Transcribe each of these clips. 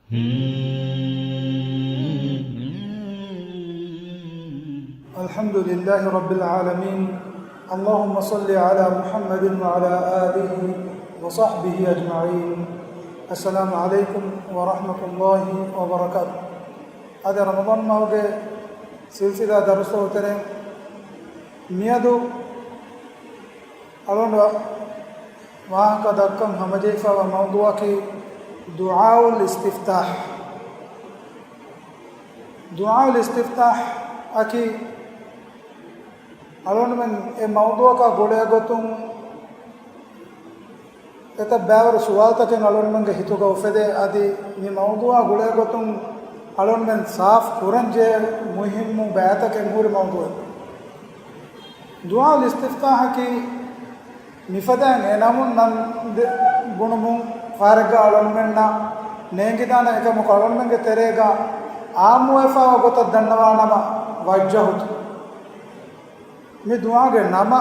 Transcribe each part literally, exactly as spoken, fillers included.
الحمد لله رب العالمين. اللهم صل على محمد وعلى آله وصحبه أجمعين. السلام عليكم ورحمة الله وبركاته. އަދި ރަމަޟާން މަހުގެ ސިލްސިލާ ދަރުސްތަކުގެ ތެރެއިން މިއަދު އަޅުގަނޑު ވާހަކަ ދައްކަން ހަމަޖެހިފައިވާ މައުޟޫޢަކީ ދުޢާއުލް އިސްތިފްތާޙް. ދުޢާއުލް އިސްތިފްތާޙް އަކީ އަޅުގަނޑުމެން އެ މައުޟޫޢަކާ ގުޅޭ ގޮތުން އެތައް ބައިވަރު ސުވާލުތަކެއް އަޅުގަނޑުމެންގެ ހިތުގަ އުފެދޭ. އަދި މި މައުޟޫޢާ ގުޅޭ ގޮތުން އަޅުގަނޑުމެން ސާފު ކުރަން ޖެހޭ މުހިއްމު ބައިތަކެއް ހުރި މައުޟޫޢެއް. ދުޢާއުލް އިސްތިފްތާޙަކީ މިފަދައިން އެ ނަމުން ނަން ދެ-، ބުނުމުން ފަހަރެއްގަ އަޅުގަނޑުމެންނަށް ނޭނގިދާނެ. އެކަމަކު އަޅުގަނޑުމެންގެ ތެރޭގަ އާއްމުވެފައިވާ ގޮތަށް ދަންނަވާ ނަމަ ވައްޖަހުތު. މި ދުޢާގެ ނަމަ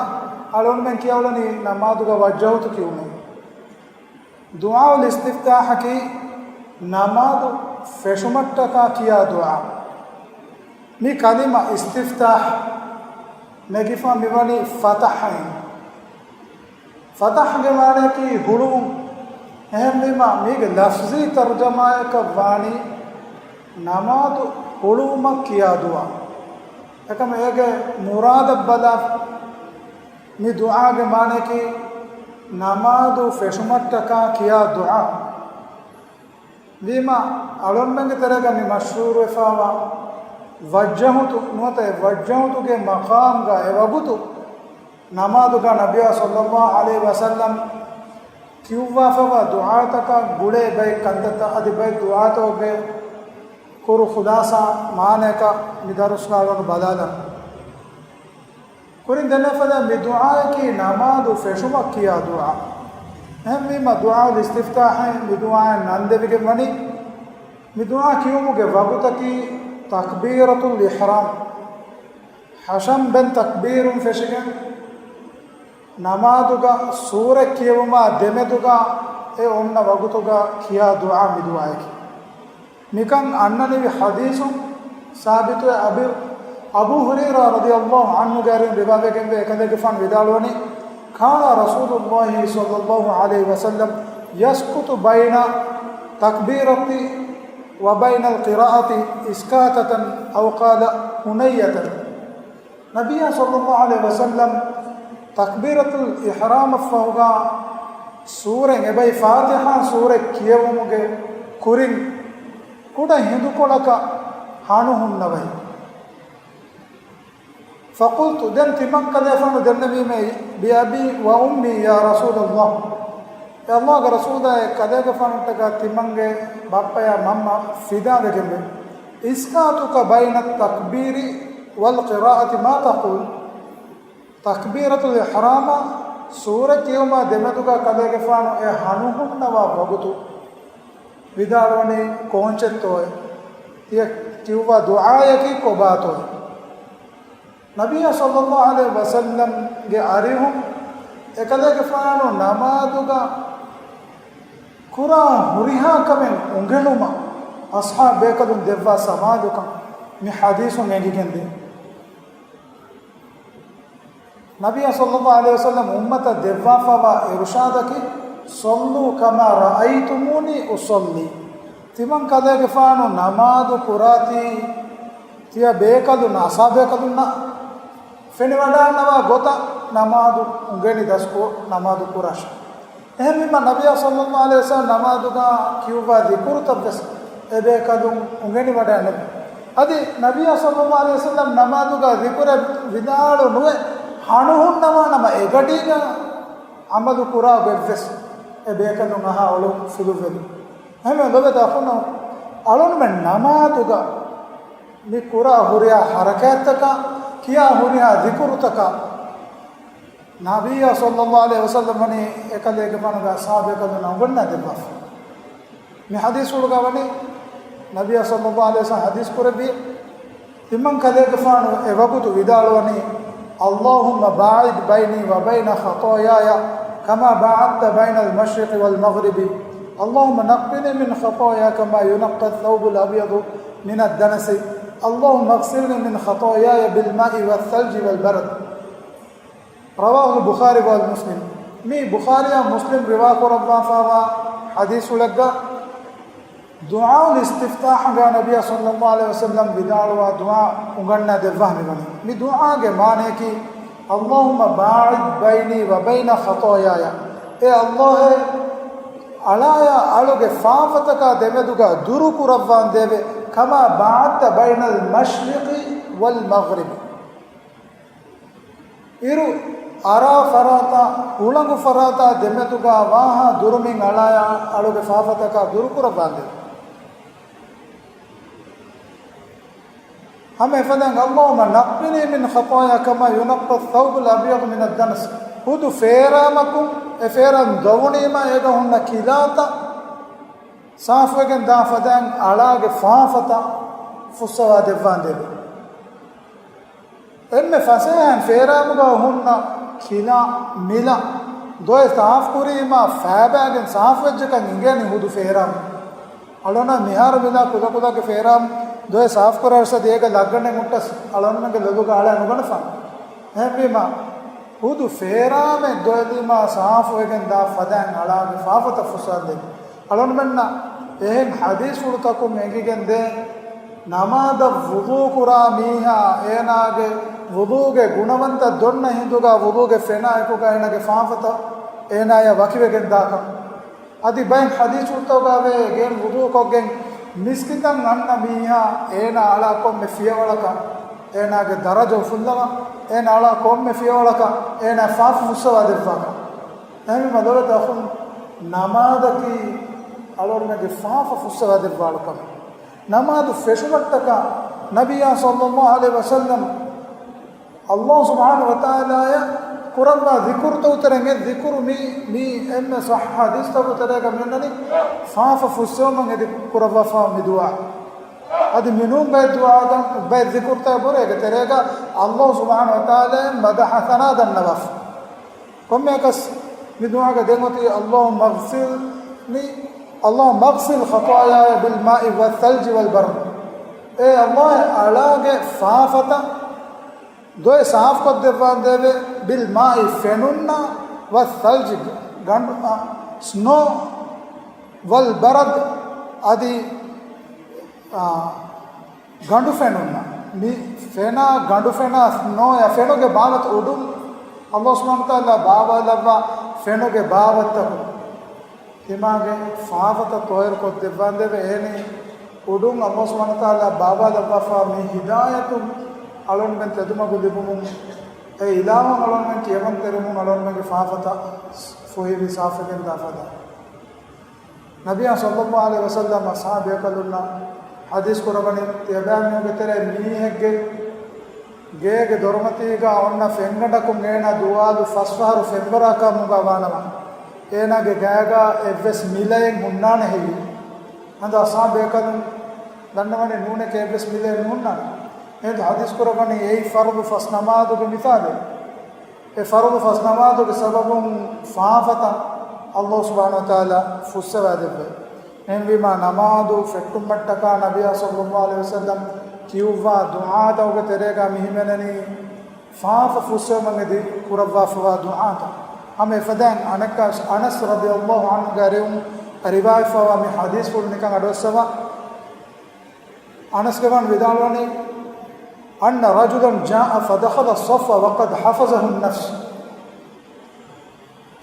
އަޅުގަނޑުމެން ކިޔައުޅެނީ ނަމާދުގަ ވައްޖަހުތު ކިޔުމޭ. ދުޢާއުލް އިސްތިފްތާޙަކީ ނަމާދު ފެށުމަށްޓަކާ ކިޔާ ދުޢާ. މި ކަލިމަ އިސްތިފްތާޙް ނެގިފަ މިވަނީ ފަތަޙައިން. ފަތަޙްގެ މާނައަކީ ހުޅުވުން. އެހެންވީމަ، މީގެ ލަފްޒީ ތަރުޖަމާއަކަށް ވާނީ ނަމާދު ހުޅުވުމަށް ކިޔާ ދުޢާ. އެކަމަ އޭގެ މުރާދަށް ބަލާ، މި ދުޢާގެ މާނައަކީ ނަމާދު ފެށުމަށްޓަކާ ކިޔާ ދުޢާ. ވީމަ، އަޅުގަނޑުމެންގެ ތެރޭގަ މި މަޝްހޫރުވެފައިވާ ވައްޖަހުތު ނުވަތަ އެ ވައްޖަހުތުގެ މަޤާމްގަ އެ ވަގުތު ނަމާދުގަ ނަބިއްޔާ ޞައްލައްލާހު ޢަލައިހި ވަސައްލަމް ކިޔުއްވާފައިވާ ދުޢާތަކާ ގުޅޭ ބައެއް ކަންތައްތައް އަދި ބައެއް ދުޢާތަކުގެ ކުރު ޚުލާޞާ މާނައަކަށް މި ދަރުސްގަ އަޅުގަނޑު ބަލާލަން. ކުރިން ދެންނެވި ފަދަ މި ދުޢާއަކީ ނަމާދު ފެށުމަށް ކިޔާ ދުޢާ. އެހެންވީމަ ދުޢާއުލް އިސްތިފްތާޙަށް މި ދުޢާއަށް ނަން ދެވިގެން ވަނީ، މި ދުޢާ ކިޔުމުގެ ވަގުތަކީ ތަކްބީރަތުލް އިޙްރާމް. ޙަށަންބެން ތަކްބީރުން ފެށިގެން ނަމާދުގަ ސޫރަ ކިޔެވުމާ ދެމެދުގަ އެ އޮންނަ ވަގުތުގަ ކިޔާ ދުޢާ މި ދުޢާއަކީ. މިކަން އަންނަނިވި ޙަދީޘުން ސާބިތުވެ، އަބި، އަބޫ ހުރައިރާ ރަޟިޔައްލާހު ޢަންހުގެ އަރިހުން ރިވާވެގެންވޭ، އެކަލޭގެފާނު ވިދާޅުވަނީ، كان رسول الله صلى الله عليه وسلم يسكت بين التكبيرة وبين القراءة إسكاتة أو قال هنية. ނަބިއްޔާ ޞައްލައްލާހު ޢަލައިހި ވަސައްލަމް ތަކްބީރަތުލް އިޙްރާމަށްފަހުގަ ސޫރައެއް އެބައި ފާތިޙާ ސޫރަ ކިޔެވުމުގެ ކުރިން ކުޑަ ހިނދުކޮޅަކަށް ހަނު ހުންނަވައި. فقلت، ދެން ތިމަން ކަލޭފާނު ދެންނެވީމޭ، بأبي وأمي يا رسول الله. އެ ﷲގެ ރަސޫލާއޭ، ކަލޭގެފާނަށްޓަކާ ތިމަންގެ ބައްޕަޔާ މަންމަ ފިދާވެގެންވޭ. إسكاتك بين التكبير والقراءة ما تقول؟ ތަކްބީރަތުލް އިޙްރާމާ ސޫރަ ކިޔުމާ ދެމެދުގަ ކަލޭގެފާނު އެ ހަނު ހުންނަވާ ވަގުތު ވިދާޅުވަނީ ކޯންޗެއްތޯއޭ؟ ތިޔަ ކިޔުއްވާ ދުޢާއަކީ ކޮބާތޯއޭ؟ ނަބިއްޔާ ޞައްލައްލާހު ޢަލައިހި ވަސައްލަމްގެ އަރިހުން އެކަލޭގެފާނު ނަމާދުގަ ކުރާ ހުރިހާ ކަމެއް އުނގެނުމަށް އަޞްޙާބު ބޭކަލުން ދެއްވާ ސަމާލުކަން މި ޙަދީޘުން އެނގިގެންދޭ. ނަބިއްޔާ ޞައްލައްލާހު ޢަލައިހި ވަސައްލަމް އުއްމަތަށް ދެއްވާފައިވާ އިރުޝާދަކީ، صلوا كما رأيتموني أصلي. ތިމަން ކަލޭގެފާނު ނަމާދު ކުރާތީ، ތިޔަ ބޭކަލުން، އަޞްޙާބު ބޭކަލުންނަށް ފެނިވަޑައިގަންނަވާ ގޮތަށް ނަމާދު އުނގެނި ދަސްކޮށް ނަމާދު ކުރާށޭ. އެހެންވީމަ، ނަބިއްޔާ ޞައްލައްލާހު ޢަލައިހި ވަސައްލަމް ނަމާދުގަ ކިޔުއްވާ ޛިކުރުތައްވެސް އެބޭކަލުން އުނގެނިވަޑައިގަންނަވި. އަދި ނަބިއްޔާ ޞައްލައްލާހު ޢަލައިހި ވަސައްލަމް ނަމާދުގަ ޛިކުރެއް ވިދާޅު ނުވެ، ހަނު ހުންނަވާ ނަމަ އެގަޑީގަ ޢަމަލު ކުރާ ގޮތްވެސް އެބޭކަލުން އަހާ އޮޅުން ފުލުވެލި. އެހެންވެ، ލޮބުވެތި އަޚުންނަށް، އަޅުގަނޑުމެން ނަމާދުގަ މި ކުރާ ހުރިހާ ޙަރަކާތްތަކާ، ކިޔާ ހުރިހާ ޛިކުރުތަކާ، ނަބިއްޔާ ޞައްލައްލާހު ޢަލައިހި ވަސައްލަމް ވަނީ އެކަލޭގެފާނުގެ އަޞްޙާބު ބޭކަލުންނަށް އުނގަންނާ ދެއްވާފަ. މި ޙަދީޘްފުޅުގަ ވަނީ، ނަބިއްޔާ ޞައްލައްލާހު ޢަލައިހި ވަސައްލަމް ޙަދީޘް ކުރެއްވި، ތިމަން ކަލޭގެފާނު އެ ވަގުތު ވިދާޅުވަނީ، اللهم باعد بيني وبين خطاياي كما باعدت بين المشرق والمغرب. اللهم نقني من خطاياي كما ينقى الثوب الأبيض من الدنس. اللهم اغسلني من خطاياي بالماء والثلج والبرد. رواه البخاري ومسلم. މީ ބުޚާރީއާ މުސްލިމް ރިވާކުރައްވާފައިވާ ޙަދީޘުލެއްގަ ދުޢާއުލް އިސްތިފްތާޙުގަ ނަބިއްޔާ ޞައްލައްލާހު ޢަލައިހި ވަސައްލަމް ވިދާޅުވާ ދުޢާ އުނގަންނާ ދެއްވާ މިވަނީ. މި ދުޢާގެ މާނަޔަކީ، اللهم باعد بيني وبين خطاياي. އޭ ﷲ، އަޅާޔާ އަޅުގެ ފާފަތަކާ ދެމެދުގަ ދުރު ކުރައްވާނދޭވެ، كما باعدت بين المشرق والمغرب. އިރު އަރާ ފަރާތާ، ހުޅަނގު ފަރާތާ ދެމެދުގަ ވާހާ ދުރުމިން އަޅާޔާ އަޅުގެ ފާފަތަކާ ދުރު ކުރައްވާނދޭވެ. ހަމަ އެފަދައިން، اللهم نقني من خطاياي كما ينقى الثوب الأبيض من الدنس. ހުދު ފޭރާމަކުން، އެ ފޭރާން ދޮވުނީމަ އޭގަ ހުންނަ ކިލާތައް ސާފުވެގެން ދާ ފަދައިން އަޅާގެ ފާފަތައް ފުއްސަވާ ދެއްވާނދޭވެ. އެންމެ ފަސޭހައިން ފޭރާމުގަ ހުންނަ ކިލާ މިލާ ދޮވެ ސާފުކުރީމާ ފައިބައިގެން ސާފުވެއްޖެކަން އިނގޭނީ ހުދު ފޭރާމު. އަޅުން މިހާރު މިލާ ކުލަކުލަގެ ފޭރާމު ދޮވެ ސާފުކުރާ އަރަސަ ދޭގަ ލައްގަނޑެއް ހުއްޓަސް އަޅުންގެ ލޮލުގަ އަޅާ ނުގަނެފާނެ. އެހެންވީމާ ހުދު ފޭރާމެއް ދޮވެލީމާ ސާފުވެގެން ދާ ފަދައިން އަޅާގެ ފާފަތައް ފުއްސާނދޭ. އަޅުންމެންނަށް އެހެން ޙަދީޘްފުޅުތަކުން އެނގިގެން ދޭ، ނަމާދަށް ވުޟޫ ކުރާ މީހާ އޭނާގެ ވުޟޫގެ ގުނަވަންތައް ދޮންނަ ހިނދުގަ ވުޟޫގެ ފެނާ އެކުގަ އޭނާގެ ފާފަތައް އޭނާޔަށް ވަކިވެގެން ދާކަން. އަދި ބައެއް ޙަދީޘްފުޅުތަކުގަ ވޭ، ގެން ވުޟޫކޮށްގެން މިސްކިތަށް އަންނަ މީހާ އޭނާ އަޅާ ކޮންމެ ފިޔަވަޅަކަށް އޭނާގެ ދަރަޖަ އުފުއްލަވާ، އޭނާ އަޅާ ކޮންމެ ފިޔަވަޅަކަށް އޭނާ ފާފަ ފުއްސަވާ ދެއްވާކަން. އެހެންވީމަ ލޮބުވެތި އަޚުން، ނަމާދަކީ އަޅުގަނޑުމެންގެ ފާފަ ފުއްސަވާ ދެއްވާ އަޅުކަމެއް. ނަމާދު ފެށުމަށްޓަކާ ނަބިއްޔާ ޞައްލައްލާހު ޢަލައިހި ވަސައްލަމް ﷲ ސުބްޙާނަހޫ ވަތަޢާލާއަށް ކުރައްވާ ޛިކުރުތަކުގެ ތެރެއިން އެއް ޛިކުރު މި، މި އެންމެ ޞައްޙަ ޙަދީޘްތަކުގެ ތެރޭގަ މިއޮންނަނީ ފާފަ ފުއްސެވުމަށް އެދި ކުރައްވާފަ މި ދުޢާ. އަދި މިނޫން ބައެއް ދުޢާތައް، ބައެއް ޛިކުރުތައް އެބަހުރޭ އޭގެ ތެރޭގަ ﷲ ސުބްޙާނަހޫ ވަތަޢާލާއަށް މަދަޙަ ޘަނާ ދަންނަވާފަ. ކޮންމެއަކަސް މި ދުޢާގަ ދެން އޮތީ، اللهم اغسلني، اللهم اغسل خطاياي بالماء والثلج والبرد. އޭ ﷲ، އަޅާގެ ފާފަތައް ދޮވެ ސާފުކޮށްދެއްވާނދޭވެ، بالماء ފެނުންނާ، والثلج ގަނޑު، އާ، snow، والبرد އަދި، އާ، ގަނޑު ފެނުންނަށް. މި ފެނާ، ގަނޑު ފެނާ، ސްނޯއާ ފެނުގެ ބާވަތް އުޑުން ﷲ ސުބްޙާނަހޫ ވަތަޢާލާ ބާވާލައްވާ ފެނުގެ ބާވަތްތަކުން ތިމާގެ ފާފަތައް ޠާހިރު ކޮށްދެއްވާނދޭވެ. އެހެނީ އުޑުން ﷲ ސުބްޙާނަހޫ ވަތަޢާލާ ބާވާލައްވާފާ މި ހިދާޔަތުން އަޅުންމެން ތެދުމަގު ލިބުމުން، އެ އިލާހުން އަޅުންމެން ކިޔަމަންތެރިވުމުން އަޅުންމެންގެ ފާފަތައް ފުހެވި ސާފުވެގެން ދާފަދަ. ނަބިއްޔާ ޞައްލައްލާހު ޢަލައިހި ވަސައްލަމް އަޞްޙާބު ބޭކަލުންނަށް ޙަދީޘް ކުރައްވަނީ، ތިޔަބައިމީހުންގެ ތެރޭ މީހެއްގެ ގޭގެ ދޮރުމަތީގަ އޮންނަ ފެންގަނޑަކުން އޭނާ ދުވާލު ފަސް ފަހަރު ފެންބަރާ ކާމުގަ ވާނަމަ، އޭނާގެ ގާގަ އެއްވެސް މިލައެއް ހުންނާނެ ހެއްޔެވެ؟ އަދި އަޞްޙާބު ބޭކަލުން ދަންނަވަނީ ނޫނޭ އެއްވެސް މިލައެއް ނުހުންނާނެ. އެހިނދު ޙަދީޘް ކުރައްވަނީ އެއީ ފަރުޟު ފަސް ނަމާދުގެ މިސާލެއް. އެ ފަރުޟު ފަސް ނަމާދުގެ ސަބަބުން ފާފަތައް ﷲ ސުބްޙާނަހޫ ވަތަޢާލާ ފުއްސަވާދެއްވޭ. އެހެންވީމާ، ނަމާދު ފެއްޓުމަށްޓަކާ ނަބިއްޔާ ޞައްލައްލާހު ޢަލައިހި ވަސައްލަމް ކިޔުއްވާ ދުޢާތަކުގެ ތެރޭގަ މި ހިމެނެނީ ފާފަ ފުއްސެވުމަށް އެދި ކުރައްވާފަވާ ދުޢާތައް. ހަމަ އެފަދައިން އަނެއްކާ އަނަސް ރަޟިޔައްލާހު ޢަންހުގެ އަރިހުން ރިވާވެފަވާ މި ޙަދީޘްފުޅު ނިކަން އަޑުއައްސަވާ. އަނަސްގެ ވާން ވިދާޅުވަނީ، أن رجلا جاء فدخل الصف وقد حفظه النفس.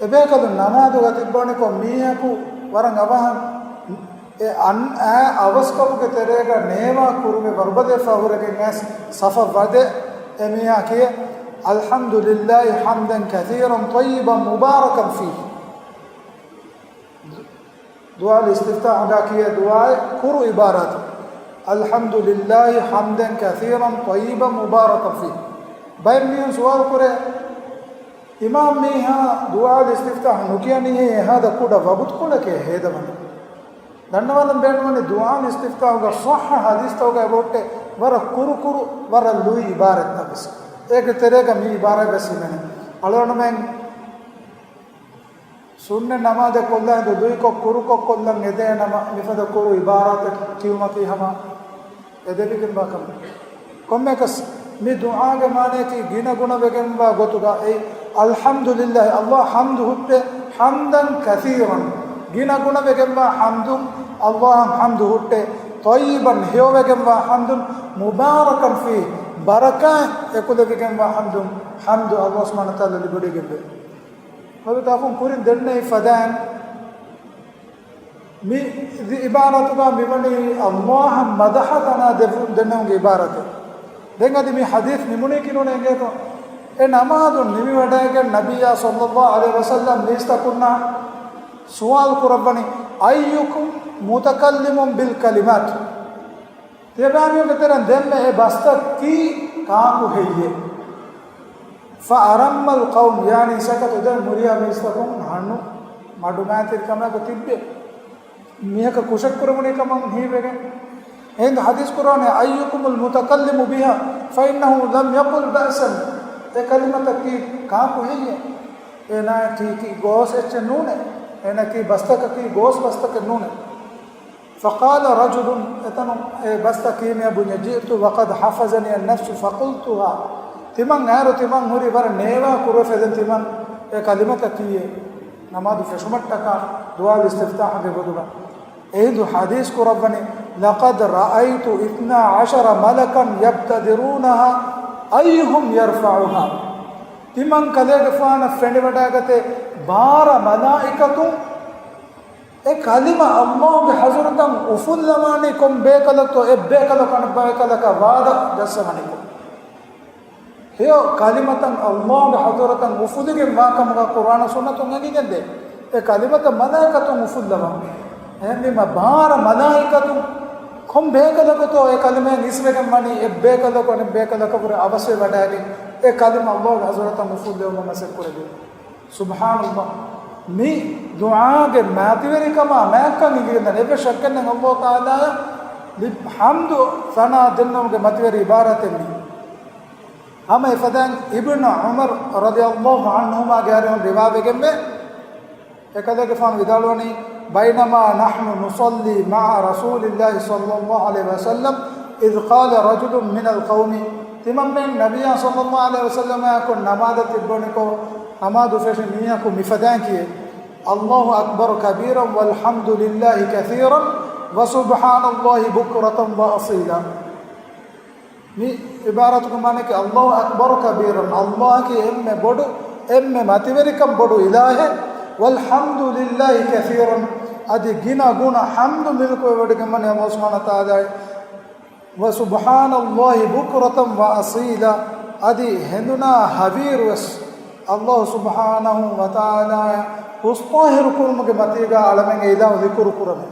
އެބޭކަލުން ނަމާދުގަ ތިއްބަވަނިކޮށް މީހަކު ވަރަށް އަވަހަށް އެ އަން އައި އަވަސްކަމުގެ ތެރޭގަ ނޭވާ ކުރުމެއް ވަރުބަލައިފަ ހުރެގެން އައިސް ސަފަށް ވަދެ އެ މީހާ ކިޔޭ، الحمد لله حمدا كثيرا طيبا مباركا فيه. ދުޢާ އިސްތިފްތާޙުގަ ކިޔޭ ދުޢާއެއް ކުރު ޢިބާރާތު، الحمد لله حمدا كثيرا طيبا مباركا فيه. ބައެއް މީހުން ސުވާލު ކުރޭ، އިމާމް މީހާ ދުޢާ އިސްތިފްތާޙު ނުކިޔަނީ އެހާދަ ކުޑަ ވަގުތުކޮޅެކޭ ހޭދަވަނީ. ދަންނަވާލަން ބޭނުންވަނީ ދުޢާ އިސްތިފްތާޙުގަ ޞައްޙަ ޙަދީޘްތަކުގަ އެބަހުއްޓޭ ވަރަށް ކުރުކުރު، ވަރަށް ލުއި ޢިބާރާތްތައް ވެސް. އޭގެ ތެރޭގަ މި ޢިބާރާތް ވެސް ހިމެނޭ. އަޅުގަނޑުމެން ސުންނަތް ނަމާދެއް ކޮށްލާ ހިނދު ލުއިކޮށް ކުރުކޮށް ކޮށްލަން އެދޭ ނަމަ، މިފަދަ ކުރު އިބާރާތެއް ކިޔުމަކީ ހަމަ އެދެވިގެންވާ ކަމެއް. ކޮންމެއަކަސް މި ދުޢާގެ މާނަޔަކީ ގިނަ ގުނަވެގެންވާ ގޮތުގަ އެއީ، އަލްޙަމްދުލިއްލާހި، އަލްލާހަށް ޙަމްދު ހުއްޓޭ، ޙަމްދަން ކަޘީރަން، ގިނަ ގުނަވެގެންވާ ޙަމްދު، އަލްލާހަށް ޙަމްދު ހުއްޓޭ، ޠައްޔިބަން، ހެޔޮވެގެންވާ ޙަމްދުން، މުބާރަކަން ފީހި، ބަރަކާތް އެކުލެވިގެންވާ ޙަމްދުން، ޙަމްދު އަލްލާހު ސުބްޙާނަހު ވަތަޢާލާ ލިބިވަޑައިގެންވޭ. ހަވީތާކުން ކުރިން ދެންނެވި ފަދައިން، މި އިބާރާތުގަ މިވަނީ އަލްލާހަށް މަދަޙަ ތަނާ ދެއްވު-، ދެންނެވުމުގެ އިބާރާތެއް. ދެން އަދި މި ޙަދީޘް ނިމުނީކީ ނޫނޭ އިނގޭތޯ؟ އެ ނަމާދު ނިމިވަޑައިގެން ނަބިއްޔާ ޞައްލައްލާހު ޢަލައިހި ވަސައްލަމް މީސްތަކުންނާ ސުވާލު ކުރައްވަނީ، أيكم متكلم بالكلمات؟ ތިޔަބައިމީހުންގެ ތެރެއިން ދެންމެ އެ ބަސްތައް ކީ ކާކު ހެއްޔޭ؟ فأرم القوم، ޔާނީ ސަކަތު ދެން ހުރިހާ މީސްތަކުން ހަނު މަޑުމައިތިރިކަމާއެކު ތިއްބެވި. މީހަކަށް ކުށެއް ކުރެވުނީ ކަމަށް ހީވެގެން. އެހިނދު ޙަދީޘް ކުރާނެ، أيكم المتكلم بها فإنه لم يقل بأسا. އެ ކަލިމަތަކީ ކާކު ހެއްޔޭ؟ އޭނާ ކީ، ކީ ގޯސް އެއްޗެއް ނޫނޭ. އޭނާ ކީ ބަސްތަކަކީ ގޯސް ބަސްތަކެއް ނޫނޭ. فقال رجل، އެތަނުން އެ ބަސްތައް ކިޔި މީހާ ބުންޏޭ، جئت وقد حفظني النفس فقلتها. ތިމަން އައިރު ތިމަން ހުރި ވަރަށް ނޭވާ ކުރުވެފަ ދެން ތިމަން އެ ކަލިމަތައް ކިޔޭ. ނަމާދު ފެށުމަށްޓަކާ ދުޢާ އިސްތިފްތާޙުގެ ގޮތުގަ. އެހިނދު ޙަދީޘް ކުރައްވަނީ، لقد رأيت اثنا عشر ملكا يبتدرونها أيهم يرفعها. ތިމަން ކަލޭގެފާނަށް ފެނިވަޑައިގަތޭ ބާރަ މަލާއިކަތުން އެ ކަލިމަ އަލްލާހުގެ ޙަޟުރަތަށް އުފުއްލަވާނީ ކޮން ބޭކަލަކުތޯ، އެއްބޭކަލަކު އަނެއްބޭކަލަކާ ވާދަ ޖައްސަވަނިކޮށް. ހެޔޮ ކަލިމަތައް އަލްލާހުގެ ޙަޟުރަތަށް އުފުލިގެން ވާކަމުގަ ޤުރްއާނު ސުންނަތުން އެނގިގެންދޭ. އެ ކަލިމަތައް މަލާއިކަތުން އުފުއްލަވާ. އެހެންވީމަ ބާރަ މަލާއިކަތުން ކޮން ބޭކަލަކުތޯ އެ ކަލިމައިން އިސްވެގެން ވަނީ އެއްބޭކަލަކު އަނެއްބޭކަލަކަށްވުރެ އަވަސްވެ ވަޑައިގެން އެ ކަލިމަ އަލްލާހުގެ ޙަޟުރަތަށް އުފުއްލެވުމަށް މަސައްކަތް ކުރެއްވި. ސުބްޙާނައްލާހް. މި ދުޢާގެ މަތިވެރިކަމާ މާތްކަން އިނގިގެންދާނެ. އެއްވެސް ޝައްކެއް ނެތް އަލްލާހު ތަޢާލާއަށް ލިބި ޙަމްދު ސަނާ ދެންނެވުމުގެ މަތިވެރި ޢިބާރާތެއް މީ. ހަމަ އެފަދައިން އިބްނު ޢުމަރު ރަޟިޔައްލާހު ޢަންހުމާގެ އަރިހުން ރިވާވެގެންވޭ، އެކަލޭގެފާނު ވިދާޅުވަނީ، بينما نحن نصلي مع رسول الله صلى الله عليه وسلم إذ قال رجل من القوم، ތިމަންމެން ނަބިއްޔާ ޞައްލައްލާހު ޢަލައިހި ވަސައްލަމާއެކު ނަމާދަށް ތިއްބެވުނިކޮށް، ނަމާދު ފެށި މީހަކު މިފަދައިން ކިޔޭ، الله أكبر كبيرا والحمد لله كثيرا وسبحان الله بكرة وأصيلا. މި ޢިބާރާތުގެ މާނައަކީ، الله أكبر كبيرا، އަލްލާހަކީ އެންމެ ބޮޑު، އެންމެ މަތިވެރިކަން ބޮޑު އިލާހެއް، والحمد لله كثيرا، އަދި ގިނަ ގުނަ ޙަމްދު މިލްކުވެވޮޑިގެންވަނީ އަލްލާހު ސުބްޙާނަހު ވަތަޢާލާއޭ، وسبحان الله بكرة وأصيلا، އަދި ހެނދުނާ ހަވީރުވެސް އަލްލާހު ސުބްޙާނަހު ވަތަޢާލާއަށް ހުސްޠާހިރު ކުރުމުގެ މަތީގަ އަޅަމެން އެ އިލާހު ޛިކުރު ކުރަމޭ.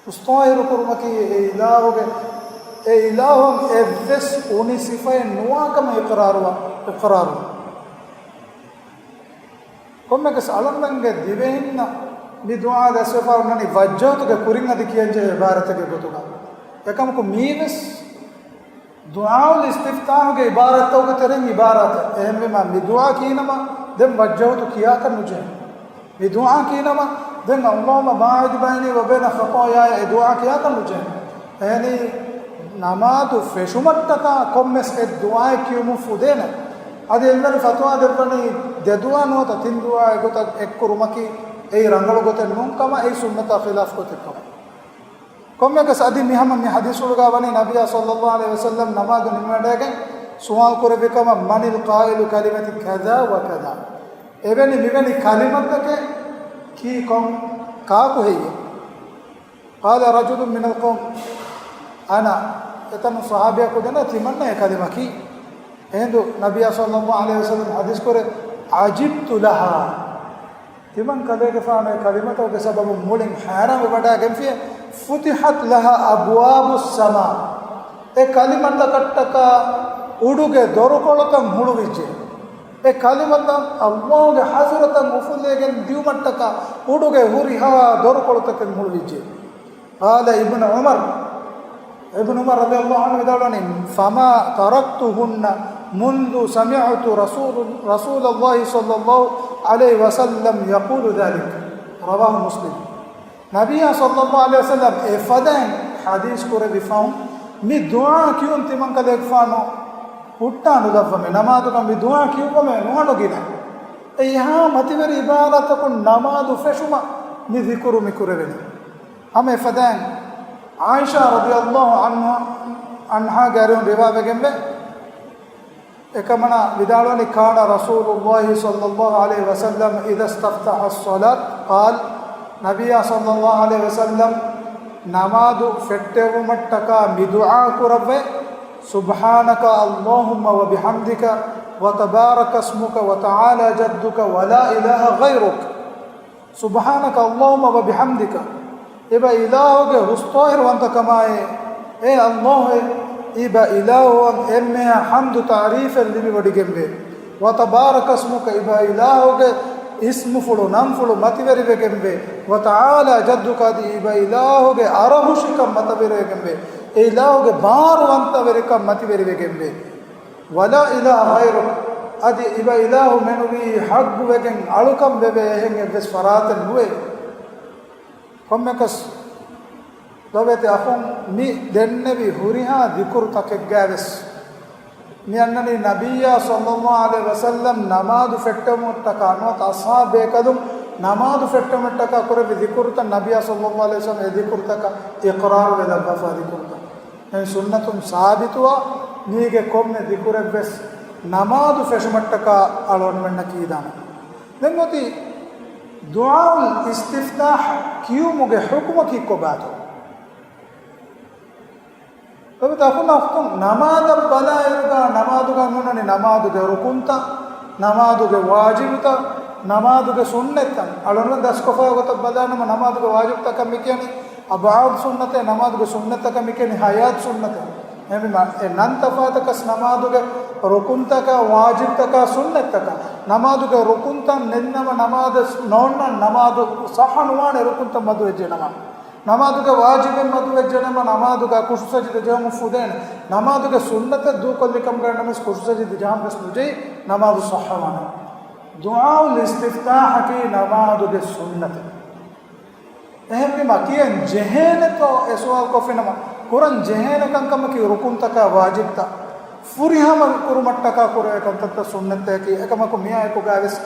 ހުސްޠާހިރު ކުރުމަކީ އެ އިލާހުގެ، އެ އިލާހުން އެއްވެސް އުނި ސިފައެއް ނުވާކަމަށް އިޤްރާރު، އިޤްރާރު. ކޮންމެއަކަސް އަޅަމެންގެ ދިވެހިންނަށް މި ދުޢާ ދަސްވެފަ އޮންނަނީ ވައްޖަހްތުގެ ކުރިން އަދި ކިޔަންޖެހޭ ޢިބާރަތެއްގެ ގޮތުގަ. އެކަމަކު މީވެސް ދުޢާއުލް އިސްތިފްތާޙުގެ ޢިބާރާތްތަކުގެ ތެރެއިން ޢިބާރާތެއް. އެހެންވީމަ، މި ދުޢާ ކީނަމަ ދެން ވައްޖަހްތު ކިޔާކަށް ނުޖެހޭ. މި ދުޢާ ކީނަމަ ދެން اللهم باعد بيني وبين خطاياي އެ ދުޢާ ކިޔާކަށް ނުޖެހޭ. އެހެނީ، ނަމާދު ފެށުމަށްޓަކާ ކޮންމެސް އެއް ދުޢާއެއް ކިޔުމުން ފުދޭނެ. އަދި އެންމެން ފަތުވާ ދެއްވަނީ ދެ ދުޢާ ނުވަތަ ތިން ދުޢާއެއް ގޮތަށް އެއްކުރުމަކީ އެއީ ރަނގަޅު ގޮތެއް ނޫން ކަމަށް، އެއީ ސުންނަތާ ޚިލާފް ގޮތެއް ކަމަށް. ކޮންމެއަކަސް އަދި މި ހަމަ މި ޙަދީޘްފުޅުގަ ވަނީ ނަބިއްޔާ ޞައްލައްލާހު ޢަލައިހި ވަސައްލަމް ނަމާދު ނިމިވަޑައިގެން ސުވާލު ކުރެއްވި ކަމަށް، من القائل كلمة كذا وكذا؟ އެވެނި މިވެނި ކަލިމަތަކެއް ކީ ކޮން، ކާކު ހެއްޔޭ؟ قال رجل من القوم أنا. އެތަނު ޞަޙާބީ ކުދިންނަށް ތިމަންނަ އެ ކަލިމަ ކީ. އެހިނދު ނަބިއްޔާ ޞައްލައްލާހު ޢަލައިހި ވަސައްލަމް ޙަދީޘް ކުރޭ، عجبت لها. ތިމަން ކަލޭގެފާނު އެ ކަލިމަތަކުގެ ސަބަބުން މުޅިން ޙައިރާންވެވަޑައިގެންފިޔޭ. ފުތިޙަތް ލަހާ އަބްވާބުއްސަމާ. އެ ކަލިމަތަކަށްޓަކާ އުޑުގެ ދޮރުކޮޅުތައް ހުޅުވިއްޖެ. އެ ކަލިމަތައް އަލްލާހުގެ ޙަޟްރަތަށް އުފުލިގެން ދިއުމަށްޓަކާ އުޑުގެ ހުރިހާ ދޮރުކޮޅުތަކެއް ހުޅުވިއްޖެ. قال ابن عمر، އިބްނު ޢުމަރު ރަޟިޔައްލާހު ޢަންހު ވިދާޅުވަނީ، فما تركتهن، منذ سمعت رسول، رسول الله صلى الله عليه وسلم يقول ذلك. رواه مسلم. ނަބިއްޔާ ޞައްލައްލާހު ޢަލައިހި ވަސައްލަމް އެފަދައިން ޙަދީޘް ކުރެއްވި ފަހުން، މި ދުޢާ ކިޔުން ތިމަންކަލޭގެފާނު ހުއްޓާ ނުލައްވަމޭ، ނަމާދުގަ މި ދުޢާ ކިޔުއްވަމޭ ނުއަންނަ ގިނަ. އެ އެހާ މަތިވެރި ޢިބާރާތަކުން ނަމާދު ފެށުމަށް މި ޛިކުރު މި ކުރެވެނީ. ހަމަ އެފަދައިން ޢާއިޝާ ރަޟިޔައްލާހު ޢަންހާ، ޢަންހާގެ އަރިހުން ރިވާވެގެންވޭ، އެކަމަނާ ވިދާޅުވަނީ، كان رسول الله صلى الله عليه وسلم إذا استفتح الصلاة قال، ނަބިއްޔާ ޞައްލައްލާހު ޢަލައިހި ވަސައްލަމް ނަމާދު ފެއްޓެވުމަށްޓަކާ މި ދުޢާ ކުރައްވައި، سبحانك اللهم وبحمدك وتبارك اسمك وتعالى جدك ولا إله غيرك. سبحانك اللهم وبحمدك. އެބަ އިލާހުގެ ހުސްޠާހިރުވަންތަކަމާއި، އޭ ﷲ އޭ، އިބަ އިލާހުއަށް އެންމެހާ ޙަމްދު ތަޢުރީފެއް ލިބިވޮޑިގެންވޭ. وتبارك اسمك، އިބަ އިލާހުގެ އިސްމުފުޅު ނަންފުޅު މަތިވެރިވެގެންވޭ. وتعالى جدك، އަދި އިބަ އިލާހުގެ އަރަހުށިކަން މަތިވެރިވެގެންވޭ. އެ އިލާހުގެ ބާރުވަންތަވެރިކަން މަތިވެރިވެގެންވޭ. ولا إله غيرك، އަދި އިބަ އިލާހު މެނުވީ ޙައްޤުވެގެން އަޅުކަން ވެވޭ އެހެން އެއްވެސް ފަރާތެއް ނުވޭ. ކޮންމެކަސް ލޮބެތި އަޚުން، މި ދެންނެވި ހުރިހާ ޛިކުރުތަކެއްގައިވެސް މި އަންނަނީ ނަބިއްޔާ ޞައްލައްލާހު ޢަލައިހި ވަސައްލަމް ނަމާދު ފެއްޓެވުމަށްޓަކާ ނުވަތަ އަޞްޙާބު ބޭކަލުން ނަމާދު ފެއްޓެވުމަށްޓަކާ ކުރެއްވި ޛިކުރުތައް، ނަބިއްޔާ ޞައްލައްލާހު ޢަލައިހި ވަސައްލަމް އެ ޛިކުރުތަކަށް އިޤްރާރުވެލައްވާފާ ޛިކުރުތައް. އެހެން ސުންނަތުން ސާބިތުވާ މީގެ ކޮންމެ ޛިކުރެއްވެސް ނަމާދު ފެށުމަށްޓަކާ އަޅުގަނޑުމެންނަށް ކީދާނެ. ދެން އޮތީ ދުޢާއުލް އިސްތިފްތާޙް ކިޔުމުގެ ޙުކުމަކީ ކޮބާތޯ؟ އެބަ ތަކުން އަޚުން ނަމާދަށް ބަލާއިރުގަ ނަމާދުގަ ނޫނަނީ ނަމާދުގެ ރުކުންތައް، ނަމާދުގެ ވާޖިބުތައް، ނަމާދުގެ ސުންނަތްތައް. އަޅުގަނޑު ދަސްކޮށްފައި ގޮތަށް ބަލާނަމަ ނަމާދުގެ ވާޖިބުތަކަށް މި ކިޔަނީ އަބްޢާދު ސުންނަތޭ، ނަމާދުގެ ސުންނަތްތަކަށް މި ކިޔަނީ ހައްޔާތު ސުންނަތޭ. އެހެންވީމަ އެ ނަން ތަފާތަކަސް ނަމާދުގެ ރުކުންތަކާ، ވާޖިބުތަކާ، ސުންނަތްތަކާ، ނަމާދުގެ ރުކުންތައް ނެތްނަމަ ނަމާދު ނޯންނަން، ނަމާދު ޞައްޙަ ނުވާނެ ރުކުންތައް މަދުވެއްޖެނަމަ. ނަމާދުގެ ވާޖިބެއް މަދުވެއްޖެނަމަ ނަމާދުގަ ކުށުސަޖިދަ ޖެހުމަށް ފުދޭނެ. ނަމާދުގެ ސުންނަތެއް ދޫކޮށްލިކަމުގަ ނަމަވެސް ކުށުސަޖިދަ ޖަހަން ވެސް ނުޖެހި، ނަމާދު ޞައްޙަވާނެ. ދުޢާއުލް އިސްތިފްތާޙަކީ ނަމާދުގެ ސުންނަތެއް. އެހެންވީމަ ކިޔަން ޖެހޭނެތޯ އެ ސުވާލު ކޮށްފިނަމަ، ކުރަން ޖެހޭނެ ކަންކަމަކީ ރުކުންތަކާ ވާޖިބްތައް ފުރިހަމަ ކުރުމަށްޓަކާ ކުރެވޭ ކަންތައްތައް ސުންނަތްތަކަކީ. އެކަމަކު މިއާއެކުގައިވެސް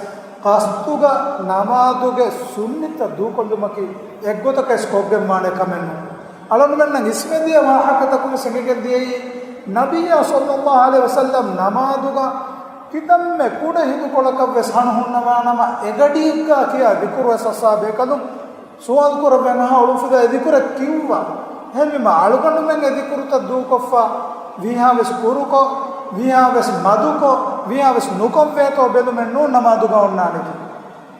ޤަޞްދުގަ ނަމާދުގެ ސުންނަތްތައް ދޫކޮށްލުމަކީ އެއްގޮތަކަށް ވެސް ކޮށްގެންވާނެ ކަމެއް ނޫން. އަޅުގަނޑުމެންނަށް އިސްވެދިޔަ ވާހަކަތަކުން ވެސް އެނގިގެން ދިޔައީ، ނަބިއްޔާ ޞައްލައްލާހު ޢަލައިހި ވަސައްލަމް ނަމާދުގަ ކިތަންމެ ކުޑަ ހިނދުކޮޅަކަށް ވެސް ހަނު ހުންނަވާނަމަ، އެގަޑިއެއްގަ ކިޔާ ޛިކުރު ވެސް އަޞްޙާބު ބޭކަލުން ސުވާލު ކުރައްވަން އަހާ އުޅުފިލާ އެ ޛިކުރެއް ކިޔުއްވާ. އެހެންވީމަ އަޅުގަނޑުމެން އެ ޛިކުރުތައް ދޫކޮށްފަ، ވީހާވެސް ކުރުކޮށް، ވީހާވެސް މަދުކޮށް، ވީހާވެސް ނުކޮށްވޭތޯ ބެލުމެއް ނޫން ނަމާދުގަ އޮންނާނެކީ.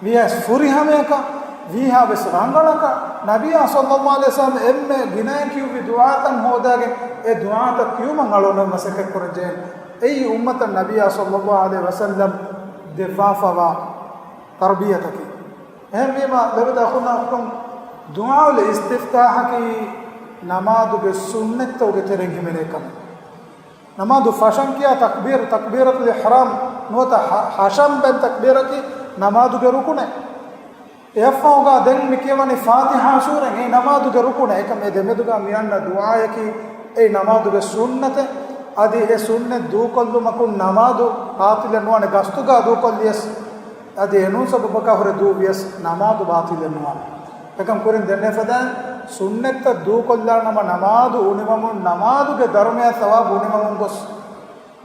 ވީހާވެސް ފުރިހަމަޔަކަށް، ވީހާވެސް ރަނގަޅަކަށް، ނަބިއްޔާ ޞައްލައްލާހު ޢަލައިހި ވަސައްލަމް އެންމެ ގިނައިން ކިޔުއްވި ދުޢާތައް ހޯދާގެން އެ ދުޢާތައް ކިޔުމަށް އަޅުގަނޑު މަސައްކަތް ކުރަން ޖެހޭނެ. އެއީ އުއްމަތަށް ނަބިއްޔާ ޞައްލައްލާހު ޢަލައިހި ވަސައްލަމް ދެއްވާފަވާ ތަރުބިޔަތަކީ. އެހެންވީމަ، ލޮބުވެތި އަޚުންނާ އުޚްތުން، ދުޢާއުލް އިސްތިފްތާޙަކީ ނަމާދުގެ ސުންނަތްތަކުގެ ތެރެއިން ހިމެނޭ ކަމެއް. ނަމާދު ފަށަން ކިޔާ ތަކްބީރު، ތަކްބީރަތުލް އިޙްރާމް ނުވަތަ ހަ-، ހަށަން ބަން ތަކްބީރަކީ ނަމާދުގެ ރުކުނެއް. އެއަށްފަހުގަ ދެން މި ކިޔަވަނީ ފާތިޙާ ސޫރަ، އެއީ ނަމާދުގެ ރުކުނެއް. އެކަމް އެ ދެމެދުގަ މި އަންނަ ދުޢާޔަކީ އެއީ ނަމާދުގެ ސުންނަތެއް. އަދި އެ ސުންނަތް ދޫކޮށްލުމަކުން ނަމާދު ބާޠިލެއް ނުވާނެ، ގަސްތުގަ ދޫކޮށްލިޔަސް. އަދި އެނޫން ސަބަބަކާ ހުރެ ދޫވިޔަސް ނަމާދު ބާޠިލެއް ނުވާނެ. އެކަން ކުރިން ދެންނެވި ފަދައިން ސުންނަތްތައް ދޫކޮށްލާނަމަ ނަމާދު އުނިވަމުން، ނަމާދުގެ ދަރުމަޔަށް ސަވާބު އުނިވަމުން ގޮސް،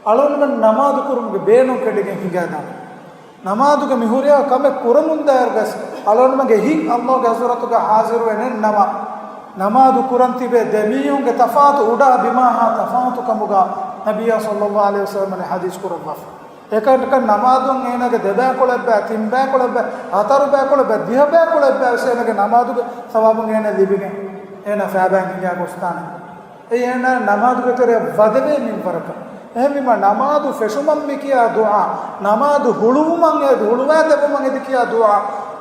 އަޅުގަނޑުމެން ނަމާދު ކުރުމުގެ ބޭނުން ކެނޑިގެން ހިނގައިދާނެ. ނަމާދުގެ މި ހުރިހާ ކަމެއް ކުރަމުންދާއިރުވެސް އަޅުގަނޑުމެންގެ ހިތް ﷲގެ ޙަޟްރަތުގަ ޙާޟިރުވެ ނެތް ނަމަ، ނަމާދު ކުރަން ތިބޭ ދެ މީހުންގެ ތަފާތު އުޑާ ބިމާހާ ތަފާތު ކަމުގަ ނަބިއްޔާ ޞައްލައްލާހު ޢަލައިހި ވަސައްލަމަ ޙަދީޘް ކުރައްވާފަ. އެކަންކަން ނަމާދުން އޭނާގެ ދެބައިކުޅައެއްބައި، ތިންބައިކުޅައެއްބައި، ހަތަރު ބައިކުޅައެއްބައި، ދިހަ ބައިކުޅައެއްބައި ވެސް އޭނާގެ ނަމާދުގެ ސަވާބުން އޭނާ ލިބިގެން އޭނާ ފައިބައިން ހިނގާ ގޮސްދާނެ. އެއީ އޭނާ ނަމާދުގެ ތެރެއަށް ވަދެވޭ މިންވަރަކަށް. އެހެންވީމަ ނަމާދު ފެށުމަށް މި ކިޔާ ދުޢާ، ނަމާދު ހުޅުވުމަށް އެ ހުޅުވާ ދެއްވުމަށް އެދި ކިޔާ ދުޢާ،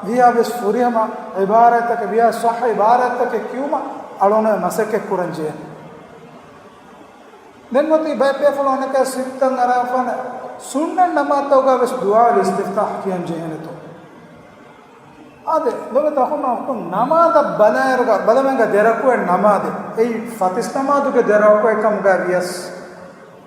ވީހާވެސް ފުރިހަމަ ޢިބާރާތްތަކެއް، ވީހާ ޞައްޙަ ޢިބާރާތްތަކެއް ކިޔުމަށް އަޅުގަނޑު މަސައްކަތް ކުރަން ޖެހޭ. ދެން އޮތީ ބައެއް ބޭފުޅުން އަނެކާ ސިއްތަން އަރާފާނެ ސުންނަތް ނަމާދުތަކުގައި ވެސް ދުޢާއުލް އިސްތިފްތާޙް ކިޔަން ޖެހޭނެތޯ؟ އާދެ، ލޮބުވެތި އަޚުންނާ އުޚްތުން، ނަމާދަށް ބަލާއިރުގަ ބަލަމެންގަ ދެ ރަކުޢަތް ނަމާދެއް، އެއީ ފަތިސް ނަމާދުގެ ދެ ރަކުޢަތް ކަމުގައި ވިޔަސް،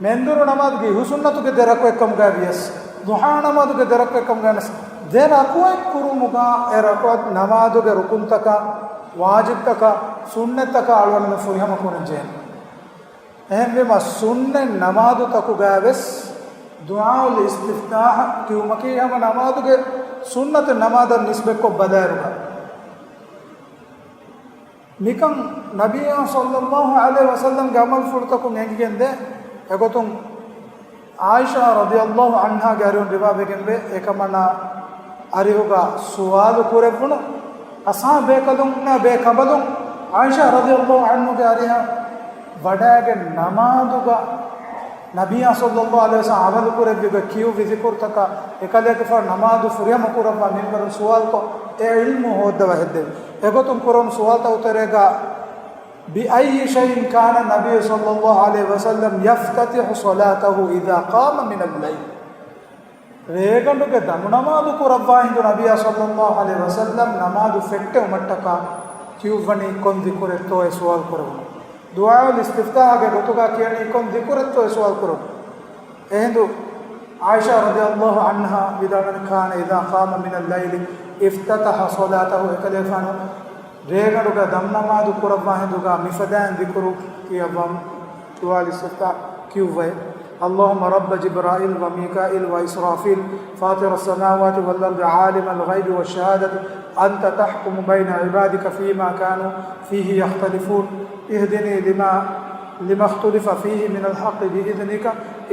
މެންދުރު ނަމާދުގެ ހުސުންނަތުގެ ދެ ރަކުޢަތް ކަމުގައި ވިޔަސް، ޟުޙާ ނަމާދުގެ ދެ ރަކުޢަތް ކަމުގައި ވިޔަސް، ދެ ރަކުޢަތް ކުރުމުގަ އެ ރަކުޢަތް ނަމާދުގެ ރުކުންތަކާ، ވާޖިބްތަކާ، ސުންނަތްތަކާ އަޅުގަނޑުމެން ފުރިހަމަ ކުރަން ޖެހޭނެ. އެހެންވީމަ، ސުންނަތް ނަމާދުތަކުގައި ވެސް ދުޢާއުލް އިސްތިފްތާޙް ކިޔުމަކީ ހަމަ ނަމާދުގެ ސުންނަތު ނަމާދަށް ނިސްބަތްކޮށް ބަލާއިރުގަ. މިކަން ނަބިއްޔާ ޞައްލައްލާހު ޢަލައިހި ވަސައްލަމްގެ ޢަމަލުފުޅުތަކުން އެނގިގެންދޭ. އެގޮތުން ޢާއިޝާ ރަޟިޔައްލާހު ޢަންހާގެ އަރިހުން ރިވާވެގެންވޭ، އެކަމަނާ އަރިހުގަ ސުވާލު ކުރެއްވުނު އަސްޙާބު ބޭކަލުންނާ ބޭކަނބަލުން ޢާއިޝާ ރަޟިޔައްލާހު ޢަންހުގެ އަރިހަށް ވަޑައިގެން ނަމާދުގަ ނަބިއްޔާ ޞައްލައްލާހު ޢަލައިހި ވަސައްލަމް ޢަމަލު ކުރެއްވި ކިޔުއްވި ޛިކުރުތަކާ އެކަލޭގެފާނު ނަމާދު ފުރިހަމަ ކުރައްވާ މިންވަރުން ސުވާލުކޮށް، އެ ޢިލްމު ހޯއްދަވާ ހެއްދެވި. އެގޮތުން ކުރެވުނު ސުވާލުތަކުގެ ތެރޭގަ، بأي شيء كان النبي صلى الله عليه وسلم يفتتح صلاته إذا قام من الليل؟ ރޭގަނޑުގެ ދަމުނަމާދު ކުރައްވާ ހިނދު ނަބިއްޔާ ޞައްލައްލާހު ޢަލައިހި ވަސައްލަމް ނަމާދު ފެއްޓެވުމަށްޓަކާ ކިޔުއްވަނީ ކޮން ޛިކުރެއްތޯއޭ ސުވާލު ކުރެވުނު. ދުޢާއުލް އިސްތިފްތާޙްގެ ގޮތުގަ ކިޔަނީ ކޮން ޛިކުރެއްތޯއޭ ސުވާލު ކުރެވުނު. އެހިނދު ޢާއިޝާ ރަޟިޔައްލާހު ޢަންހާ ވިދާޅުވަނީ، كان إذا قام من الليل افتتح صلاته، އެކަލޭގެފާނު ރޭގަނޑުގަ ދަމުނަމާދު ކުރައްވާ ހިނދުގަ މިފަދައިން ޛިކުރު ކިޔައްވާ، ދުޢާއުލް އިސްތިފްތާޙް ކިޔުއްވައި. اللهم رب جبرائيل وميكائيل وإسرافيل فاطر السماوات والأرض عالم الغيب والشهادة أنت تحكم بين عبادك فيما كانوا فيه يختلفون اهدني لما، لما اختلف فيه من الحق بإذنك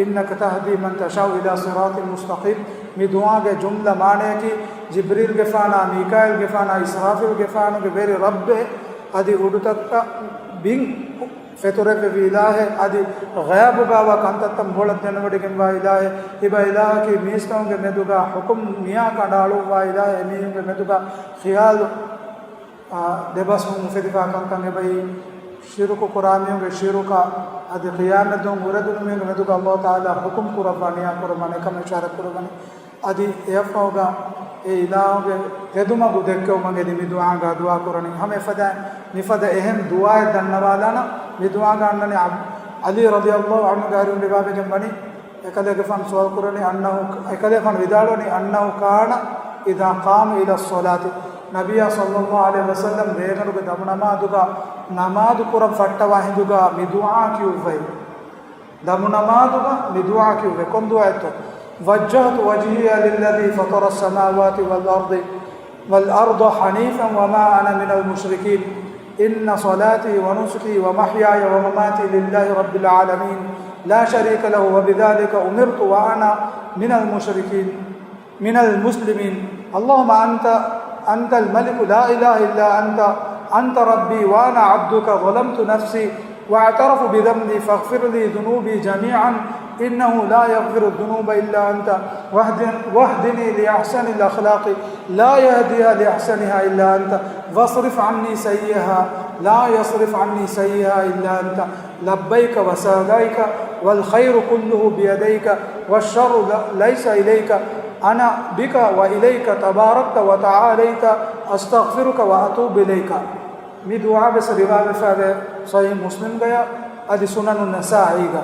إنك تهدي من تشاء إلى صراط مستقيم. މި ދުޢާގެ ޖުމްލަ މާނަޔަކީ، ޖިބްރީލްގެފާނާ، މީކާއީލްގެފާނާ، އިސްރާފީލްގެފާނުގެ ވެރި ރައްބޭ، އަދި އުޑުތައްތައް ބިން ފެތުރެއްވެވި އިލާހެއް، އަދި ޣައިބުގައިވާ ކަންތައްތައް މޮޅަށް ދެނެވޮޑިގެންވާ އިލާހެއް، ހިބަ އިލާހަކީ މީސްތަކުންގެ މެދުގަ ޙުކުމް ނިޔާ ކަނޑައަޅުއްވާ އިލާހެއް، އެމީހުންގެ މެދުގަ ޚިޔާލު، އާ، ދެބަސްވުން އުފެދިފާ ކަންކަން އެބައި، ޝިރުކު ކުރާ މީހުންގެ ޝިރުކަށް، އަދި ޤިޔާމަތްދުވަހު އުރެދުނު މީހުންގެ މެދުގަ ﷲ ތަޢާލާ ޙުކުމް ކުރައްވާ ނިޔާ ކުރައްވާނެ ކަމަށް އިޝާރަތް ކުރައްވަނީ. އަދި އެއަށްފަހުގަ އެ އިލާހުގެ ތެދުމަގު ދެއްކެވުމަށް އެދި މި ދުޢާގަ ދުޢާ ކުރަނީ. ހަމަ އެފަދަ، މިފަދަ އެހެން ދުޢާއެއް ދަންނަވާލާނަން. މި ދުޢާގަ އަންނަނީ ޢަ، ޢަލީ ރަޟިޔަﷲ ޢަންހުގެ އަރިހުން ރިވާވެގެން ވަނީ، އެކަލޭގެފާނު ސުވާލު ކުރަނީ، އަންނަހު، އެކަލޭގެފާނު ވިދާޅުވަނީ، އަންނަހު ކާނަ އިޛާ ޤާމަ އިލައްޞަލާތި، ނަބިއްޔާ ޞައްލައްލާހު ޢަލައިހި ވަސައްލަމް ރޭގަނޑުގެ ދަމުނަމާދުގަ ނަމާދު ކުރަން ފައްޓަވާ ހިނދުގަ މި ދުޢާ ކިޔުއްވައި. ދަމުނަމާދުގަ މި ދުޢާ ކިޔުއްވައި. ކޮން ދުޢާއެއްތޯ؟ وجهت وجهي للذي فطر السماوات والأرض، والأرض حنيفا وما أنا من المشركين. إن صلاتي ونسكي ومحياي ومماتي لله رب العالمين لا شريك له وبذلك أمرت وأنا من المشركين، من المسلمين. اللهم أنت، أنت الملك لا إله إلا أنت، أنت ربي وأنا عبدك، ظلمت نفسي واعترفت بذنبي فاغفر لي ذنوبي جميعا إنه لا يغفر الذنوب إلا أنت، واهد-، واهدني لأحسن الأخلاق لا يهديها لأحسنها إلا أنت، واصرف عني سيئها لا يصرف عني سيئها إلا أنت، لبيك وسعديك، والخير كله بيديك، والشر ل-، ليس إليك، أنا بك وإليك تباركت وتعاليت، أستغفرك وأتوب إليك. މި ދުޢާ ވެސް ރިވާވެފައިވޭ ޞަޙީޙު މުސްލިމްގަޔަށް އަދި ސުނަނު ނަސާއީގަ.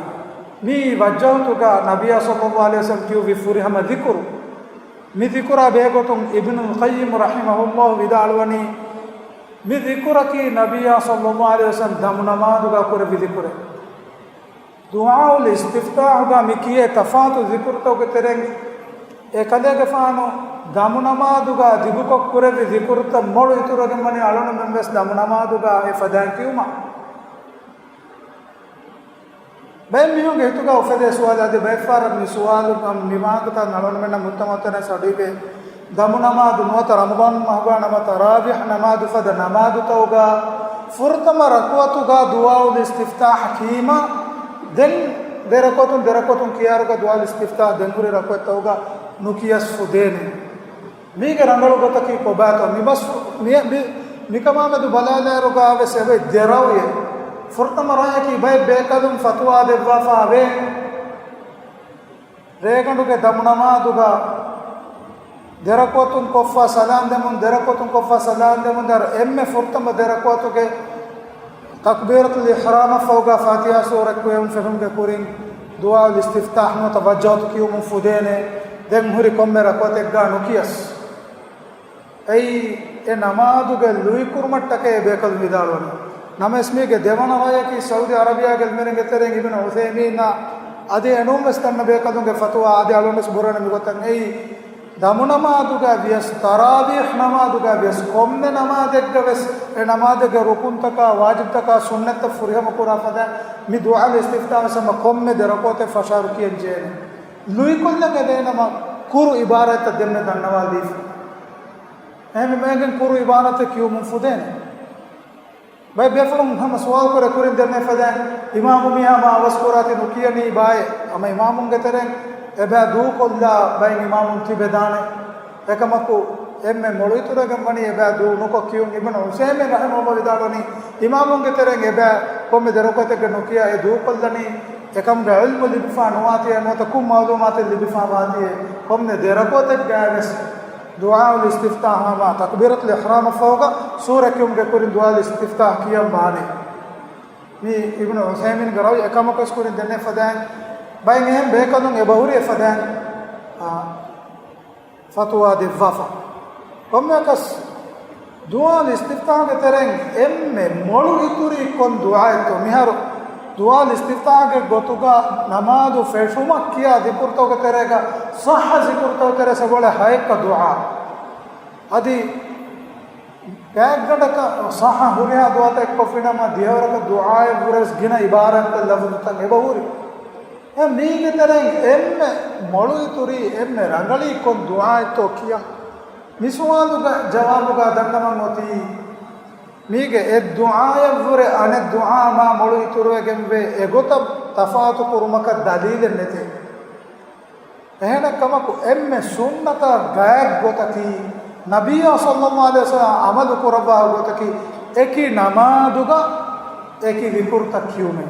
މިއީ ވައްޖަހްތުގަ ނަބިއްޔާ ޞައްލައްލާހު ޢަލައިހި ވަސައްލަމް ކިޔުއްވި ފުރިހަމަ ޛިކުރު. މި ޛިކުރާ ބެހޭގޮތުން އިބްނުލް ޤައްޔިމް ރަޙިމަހުﷲ ވިދާޅުވަނީ، މި ޛިކުރަކީ ނަބިއްޔާ ޞައްލައްލާހު ޢަލައިހި ވަސައްލަމް ދަމުނަމާދުގަ ކުރެއްވި ޛިކުރެއް. ދުޢާއުލް އިސްތިފްތާޙުގަ މި ކިޔޭ ތަފާތު ޛިކުރުތަކުގެ ތެރެއިން އެކަލޭގެފާނު ދަމުނަމާދުގަ ދިގުކޮށް ކުރެއްވި ޛިކުރުތައް މޮޅު އިތުރުވެގެން ވަނީ އަޅުގަނޑުމެން ވެސް ދަމުނަމާދުގަ އެ ފަދައިން ކިޔުމަށް. ބައެއް މީހުންގެ ހިތުގަ އުފެދޭ ސުވާލެއް، އަދި ބައެއްފަހަރަށް މި ސުވާލު، މި ވާހަކަތައް އަޅުގަނޑުމެންނަށް މުއްތަމައުތަނަށް އަޑުއިވޭ. ދަމުނަމާދު ނުވަތަ ރަމަޟާން މަހުގަ ނަމަ ތަރާވީޙް ނަމާދު ފަދަ ނަމާދުތަކުގަ ފުރަތަމަ ރަކުޢަތުގަ ދުޢާއުލް އިސްތިފްތާޙް ކީމަ، ދެން ދެ ރަކުޢަތުން، ދެ ރަކުޢަތުން ކިޔާއިރުގަ ދުޢާއުލް އިސްތިފްތާޙް ދެން ހުރި ރަކުޢަތްތަކުގަ ނުކިޔަސް ފުދޭނެ. މީގެ ރަނގަޅު ގޮތަކީ ކޮބާތޯ؟ މި ބަސް، މި، މި، މިކަމާމެދު ބަލާލާއިރުގަ ވެސް އެބައި ދެ ރައުޔެއް. ފުރަތަމަ ރައްޔަކީ ބައެއް ބޭކަލުން ފަތުވާ ދެއްވާފައިވޭ، ރޭގަނޑުގެ ދަމުނަމާދުގަ ދެރަކުޢަތުން ކޮށްފަ ސަލާން ދެމުން، ދެރަކުޢަތުން ކޮށްފަ ސަލާން ދެމުން ދާއިރު އެންމެ ފުރަތަމަ ދެރަކުޢަތުގެ ތަކްބީރަތުލް އިޙްރާމަށްފަހުގަ ފާތިޙާ ސޫރަ ކުރިޔަށް ފެށުމުގެ ކުރިން ދުޢާ އުލް އިސްތިފްތާޙް ނުވަތަ ވައްޖަހްތު ކިޔުމުން ފުދޭނެ، ދެން ހުރި ކޮންމެ ރަކުޢަތެއްގަ ނުކިޔަސް. އެއީ އެ ނަމާދުގެ ލުއިކުރުމަށްޓަކައި ބޭކަލުން ވިދާޅުވަނީ. ނަމަވެސް މީގެ ދެވަނަ ރައްޔަކީ ސައުދި ޢަރަބިއްޔާގެ އިލްމުވެރިންގެ ތެރެއިން އިބްނު ޢުޘައިމީނާ އަދި އެނޫންވެސް ދަންނަ ބޭކަލުންގެ ފަތުވާ އަދި އަޅުގަނޑުވެސް ބުރަނީ މިގޮތަށް. އެއީ ދަމުނަމާދުގަ ވިޔަސް، ތަރާވީޙް ނަމާދުގަ ވިޔަސް، ކޮންމެ ނަމާދެއްގަ ވެސް އެ ނަމާދެއްގެ ރުކުންތަކާ ވާޖިބްތަކާ ސުންނަތްތައް ފުރިހަމަ ކުރާ ފަދައިން މި ދުޢާ އުލް އިސްތިފްތާޙް ވެސް ހަމަ ކޮންމެ ދެރަކުޢަތެއް ފަށާއިރު ކިޔަން ޖެހޭނެ. ލުއިކޮށްލަން އެދޭނަމަ ކުރު ޢިބާރާތްތައް ދެންމެ ދަންނަވާލީފަ. އެހެންވީމަ އޭގެން ކުރު ޢިބާރާތެއް ކިޔުމުން ފުދޭނެ. ބައެއް ބޭފުޅުން ހަމަ ސުވާލުކުރޭ ކުރިން ދެންނެވި ފަދައިން، އިމާމު މީހާ މާ އަވަސްކުރާތީ ނުކިޔަނީ ބާއޭ؟ ހަމަ އިމާމުންގެ ތެރެއިން އެބައި ދޫކޮށްލާ ބައިން އިމާމުން ތިބެދާނެ. އެކަމަކު އެންމެ މޮޅު އިތުރުވެގެން ވަނީ އެބައި ދޫ ނުކޮށް ކިޔުން. އިބްނު ޢުޘައިމީން ރަޙިމަހުﷲ ވިދާޅުވަނީ، އިމާމުންގެ ތެރެއިން އެބައި ކޮންމެ ދެރަކުޢަތެއްގަ ނުކިޔާ އެ ދޫކޮށްލަނީ އެކަމުގެ ޢިލްމު ލިބިފާ ނުވާތީ ނުވަތަ ކޮން މަޢުލޫމާތެއް ލިބިފާ ވާތީ. ކޮންމެ ދެރަކުޢަތެއްގައި ވެސް ދުޢާ އުލް އިސްތިފްތާޙް ހަމަ ތަކްބީރަތުލް އިޙްރާމަށްފަހުގަ ސޫރަ ކިޔުމުގެ ކުރިން ދުޢާ އުލް އިސްތިފްތާޙް ކިޔަން ވާނެ. މީ އިބްނު ޢުޘައިމީންގެ ރައުޔު. އެކަމަކުވެސް ކުރިން ދެންނެވި ފަދައިން ބައެއް އެހެން ބޭކަލުން އެބަހުރި އެފަދައިން، އާ، ފަތުވާ ދެއްވާފަ. ކޮންމެއަކަސް ދުޢާ އުލް އިސްތިފްތާޙްގެ ތެރެއިން އެންމެ މޮޅު އިތުރީ ކޮން ދުޢާއެއްތޯ؟ މިހާރު ދުޢާ އުލް އިސްތިފްތާޙްގެ ގޮތުގަ ނަމާދު ފެށުމަށް ކިޔާ ޛިކުރުތަކުގެ ތެރޭގަ ޞައްޙަ ޛިކުރުތަކުގެ ތެރޭ ސަބަޅެ ހައެއްކަ ދުޢާ. އަދި ގާތްގަނޑަކަށް ޞައްޙަ ހުރިހާ ދުޢާތައް އެއްކޮށްފިނަމަ ދިހަވަރަކަށް ދުޢާއެއްވުރެސް ގިނަ ޢިބާރާތްތައް ލަފުޒުތައް އެބަހުރި. އެ މީގެ ތެރެއިން އެންމެ މޮޅު އިތުރީ އެންމެ ރަނގަޅީ ކޮން ދުޢާއެއްތޯ ކިޔަން؟ މި ސުވާލުގެ ޖަވާބުގަ ދަންނަވަން އޮތީ، މީގެ އެއް ދުޢާއަށްވުރެ އަނެއް ދުޢާ މާ މޮޅު އިތުރުވެގެންވޭ، އެގޮތަށް ތަފާތު ކުރުމަކަށް ދަލީލެއް ނެތޭ. އެހެނެއްކަމަކު އެންމެ ސުންނަތާ ގާތް ގޮތަކީ، ނަބިއްޔާ ޞައްލައްލާހު ޢަލައިހި ވަސައްލަމަ ޢަމަލު ކުރައްވާ ގޮތަކީ، އެކި ނަމާދުގަ އެކި ޛިކުރުތައް ކިޔުމޭ.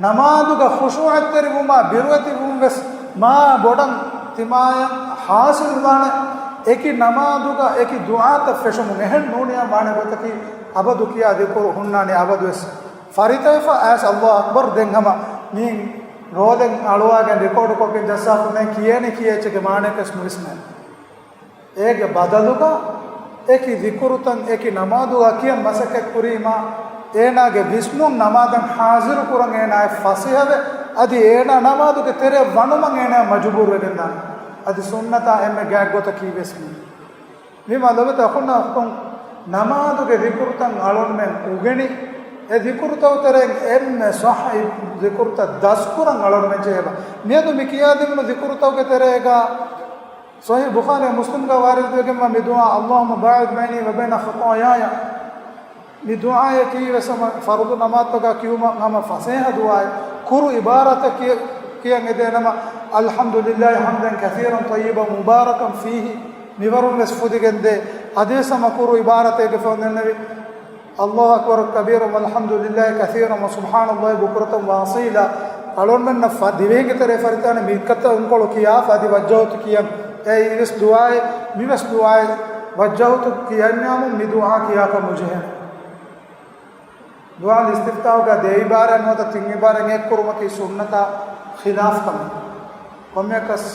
ނަމާދުގަ ޚުޝޫޢަތްތެރިވުމާ ބިރުވެތިވުން ވެސް މާ ބޮޑަށް ތިމާޔަށް ޙާޞިލްވާނެ. އެކި ނަމާދުގަ އެކި ދުޢާތައް ފެށުމުން އެހެން ނޫނިޔާ މާނަ ގޮތަކީ، އަބަދު ކިޔާ ޛިކުރު ހުންނާނީ އަބަދުވެސް. ފަރިތައެފަ އައިސް އައްލާހު އަކްބަރު ދެން ހަމަ މި ރޯލެއް އަޅުވާގެން ރިކޯޑު ކޮށްގެން ޖައްސާފަ ނެތް ކިޔޭނެ ކިޔޭ އެއްޗެއްގެ މާނައަކަސް ނުވިސްނޭ. އޭގެ ބަދަލުގަ އެކި ޛިކުރުތައް އެކި ނަމާދުގަ ކިޔަން މަސައްކަތް ކުރީމާ، އޭނާގެ ވިސްނުން ނަމާދަށް ޙާޟިރު ކުރަން އޭނާއަށް ފަސޭހަވެ، އަދި އޭނާ ނަމާދުގެ ތެރޭ ވަނުމަށް އޭނާ މަޖުބޫރުވެގެންދާނެ. އަދި ސުންނަތާ އެންމެ ގާތް ގޮތަކީ ވެސް މީ. މި މާ ލޮބުވެތި އަޚުންނާ އުޚްތުން، ނަމާދުގެ ޛިކުރުތައް އަޅުންމެން އުގެނި، އެ ޛިކުރުތަކު ތެރެއިން އެންމެ ޞައްޙަ ޛިކުރުތައް ދަސްކުރަން އަޅުންމެން ޖެހޭބަ. މިއަދު މި ކިޔާދިނުނު ޛިކުރުތަކުގެ ތެރޭގަ ޞަޙީޙު ބުޚާރީ މުސްލިމްގަ ވާރިދުވެގެންވާ މި ދުޢާ، اللهم باعد بيني وبين خطاياي. މި ދުޢާއަކީ ވެސް ހަމަ ފަރުޟު ނަމާދުތަކާ ކިޔުމަށް ހަމަ ފަސޭހަ ދުޢާއެއް. ކުރު ޢިބާރާތެއް ކިޔަ-، ކިޔަން އެދޭނަމަ، الحمد لله حمدا كثيرا طيبا مباركا فيه، މިވަރުން ވެސް ފުދިގެންދޭ. އަދިވެސް ހަމަ ކުރު ޢިބާރާތެއްގެ ފަހުން ދެންނެވި، الله أكبر كبيرا والحمد لله كثيرا وسبحان الله بكرة وأصيلا. އަޅުންމެންނަށް ފަ-، ދިވެހިންގެ ތެރޭ ފަރިތާނެ މިކަތަ އުންކޮޅު ކިޔާފަ އަދި ވައްޖަހުތު ކިޔަން. އެއީވެސް ދުޢާއެއް، މިވެސް ދުޢާއެއް. ވައްޖަހުތު ކިޔަންޏާމުން މި ދުޢާ ކިޔާކަށް ނުޖެހޭނެ. ދުޢާ އިސްތިފްތާޙުގަ ދެ އިބާރާތް ނުވަތަ ތިން އިބާރާތް އެއްކުރުމަކީ ސުންނަތާ ޚިލާފް ކަމެއް. ކޮންމެއަކަސް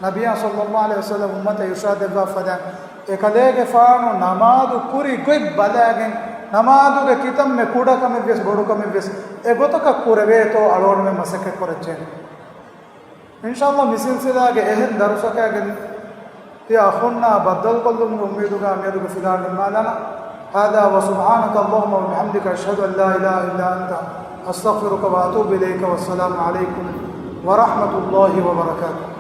ނަބިއްޔާ ޞައްލައްލާހު ޢަލައިހި ވަސައްލަމަ އުއްމަތަށް އިރުޝާދު ދެއްވާ ފަދައިން، އެކަލޭގެފާނު ނަމާދު ކުރި ގޮތް ބަލައިގެން، ނަމާދުގެ ކިތަންމެ ކުޑަ ކަމެއްވިޔަސް ބޮޑު ކަމެއްވިޔަސް އެގޮތަކަށް ކުރެވޭތޯ އަޅުގަނޑުމެން މަސައްކަތް ކުރައްޖެ. އިންޝާﷲ މި ސިލްސިލާގެ އެހެން ދަރުސަކާގެން ތިޔަ އަޚުންނާ ބައްދަލުކޮށްލުމުގެ އުއްމީދުގަ މިއަދުގެ ފިލާން ނިންމާލާނަން. هذا وسبحانك اللهم وبحمدك أشهد أن لا إله إلا أنت أستغفرك وأتوب إليك والسلام عليكم ورحمة الله وبركاته.